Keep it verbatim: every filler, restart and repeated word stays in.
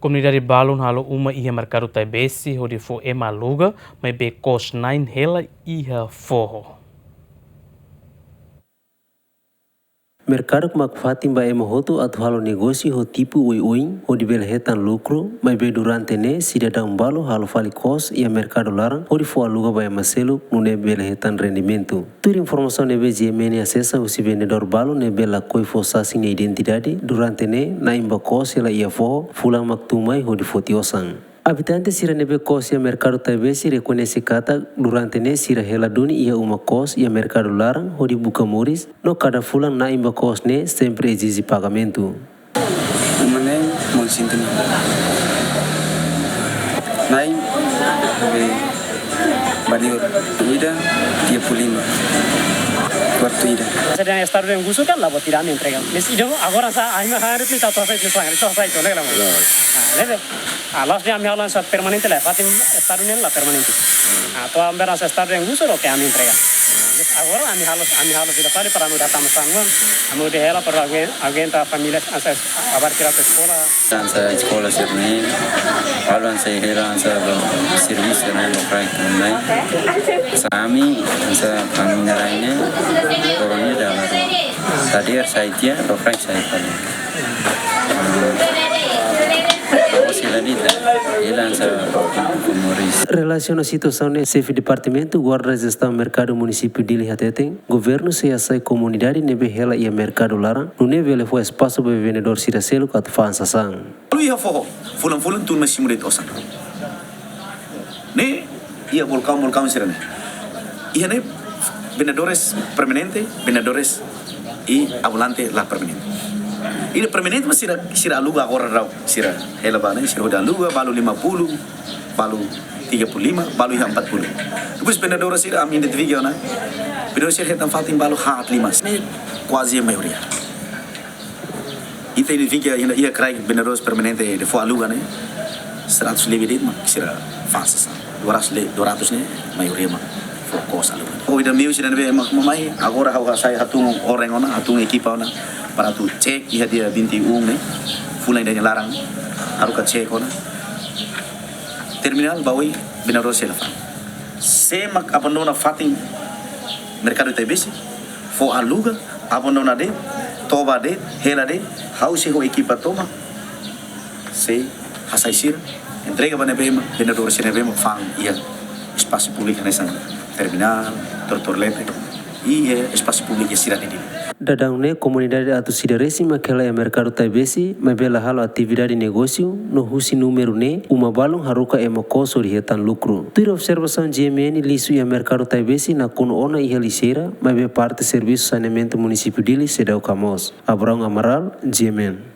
Komunidade balun halo uma iha Merkadu Taibesi hodi fó ema aluga, maibé kos na'in hela iha foho. Merkadu mak fatin ba ema hotu atu halo negósiu ho tipu oioin hodi bele hetan lukru, maibé durante ne'e sidadaun balu halo fali kos iha merkadu laran hodi fó aluga ba ema seluk nune'e bele hetan rendimentu. Tuir informasaun ne'ebé GMN asesa husi vendedór balu ne'ebé lakohi fó sasin nia identidade, durante ne'e na'in ba kos hela iha foho, fulan mak tun mai hodi foti osan. Abitante sira ne'ebé kos iha Merkadu Taibesi rekoñese katak durante ne'e sira hela duni iha uma kos iha merkadu laran hodi buka moris, no kada fulan na'in ba kos ne'e sempre ezije pagamentu. Uma ne'e, mol sintu ne'e. Na'in, be, valor ida, tiga puluh lima. Kuartu ida. Hanesan estadu ne'e gusur kan la buat ida ami entrega. Mas ida agora sa, ai ma hari tu tatu sai tu sang, tu sai tu ne'e la mo. Ah, lebe. Ah, la'ós dehan ami halo hanesan permanente la, fatin estadu ne'e la permanente. Ah, to'o ami bele hanesan estadu ne'e gusur, oke, ami entrega. Mas agora ami halo, ami halo fila fali para ami data masanguan, ami hodi hela para aguenta família hanesan abar tirar para eskola. Hanesan eskola sira-ne'e, halo hanesan hela hanesan servisu ne'e lokraik ne'e. Hanesan ami, hanesan família rai ne'e, korone dala. Tadi er sai tiha, lokraik sai fali. Relasiona situasaun ne'e, Xefe Departamentu Guarda Jestaun Merkadu Munisípiu Dili hateten, governu sei hasai komunidade ne'ebé hela iha merkadu laran, nune'e bele fó espasu ba vendedór sira seluk atu fa'an sasán. Balu iha foho, fulan-fulan tun mai simu de'it osan. Ne'e, iha balkaun-balkaun sira-ne'e. Iha ne'e vendedores permanente, vendedores i ambulante la permanente. Ida permanente mak sira, sira aluga agora rau, sira hela ba ne'e, sira hodi aluga, balu lima puluh, balu tiga puluh lima, balu iha empat puluh. Depois vendedór sira ami identifika ona, vendedór sira hetan fatin balu haat limas. Ne'e kuaze maioria. Ita identifika iha, iha kraik vendedores permanente ne'ebé fó aluga ne'e, seratus lebih de'it mak sira fa'an sasán. Dua ratus le, dua ratus ne'e maioria mak fó kos aluga. Oh, ida meiu sira ne'ebé mak mai, agora ha'u hasai hatun oren ona, hatun ekipa ona, para atu cek iha dia vinte e um ne'e, fulan ida-ne'e laran, haruka cek ona. Terminál ba oin vendedór sira la fa'an. Sé mak abandona fatin Merkadu Taibesi, fó aluga, abandona de'it, toba de'it, hela de'it, ha'u sei ho ekipa tomak, sei hasai sira, entrega ba ne'ebé mak, vendedór sira ne'ebé mak fa'an iha espasu públiku hanesan terminál, trotoar leten, i, eh, espasu públiku sira-ne'e. Daudaun ne'e komunidade atus ida resin mak hela iha Merkadu Taibesi, maibé la halo atividade negósiu, no husi númeru ne'e, uma balun haruka ema kos hodi hetan lukru. Tuir observasaun GMN, lixu iha Merkadu Taibesi nakonu ona iha lixeira, maibé parte servisu saneamentu Munisípiu Dili seidauk hamoos. Abraão Amaral, GMN.